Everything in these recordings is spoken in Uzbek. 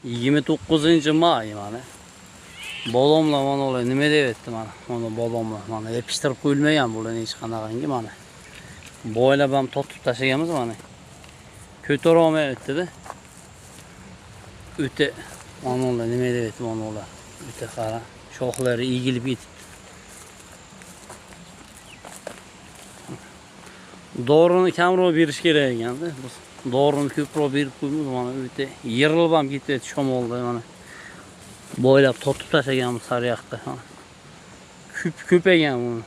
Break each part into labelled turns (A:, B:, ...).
A: 29 may mana. Bodomlar mana ular nima deb aytdi mana. Mana bodomlar mana yopishtirib qo'yilmagan bular hech qanaqangi mana. Boylab ham tortib tashlaganmiz mana. Ko'tara olmayapti-da. O'ta mana ular nima deb aytdi mana ular. O'ta qara, shoxlari egilib ketibdi. Dorini kamroq berish kerak ekanda. Biz dorini ko'proq berib qo'ymiz mana o'ta yirilib ham ketdi shamolda mana. Boylab tortib tashlaganmiz har yoqda. Ko'p ko'paygan buni.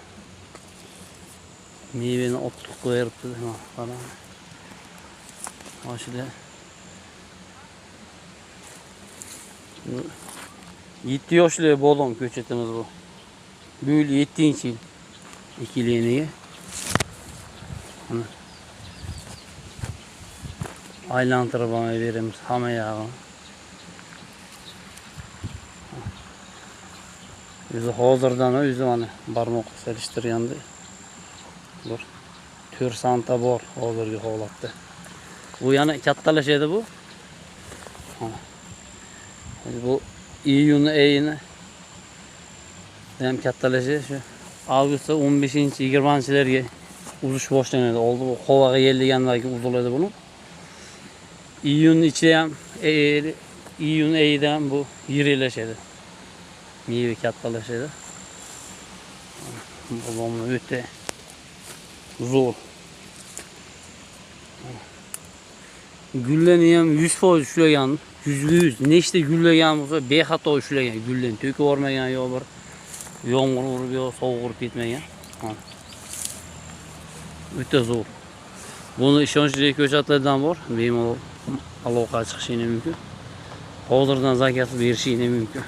A: Mevani otib qo'yibdi mana qarang. Boshida 7 yoshli bodom ko'chatimiz bu. Bu yil 7-yil ekilganiga. Mana aylantirib ham beramiz hamma yog'ini. O'zi hozirdan o'zi mana barmoq solishtirganda bir 4 santa bor hozirgi holatda. Bu yana kattalashadi bu. Bu iyun oyini ham kattalashadi. Shu avgustda 15-20-larga uzish boshlanadi. Oldi bu qovaga yelgandan keyin uziladi buni. İyun ichida ham, iyun oyida ham bu yirilashadi. Meva kattalashadi. Bodomlar o'ta zo'r. Gullarni ham 100% ushlagan, 100%. Nechta gullagan bo'lsa bexato ushlagan, gullarni to'kib yubormagan yo bir yomg'ir urib yo sovuq urib ketmagan. O'ta zo'r. Buni ishonchli ko'chatlardan bor, bemalol aloqa chiqishingiz mumkin. Hozirdan zakaz berishingiz mumkin.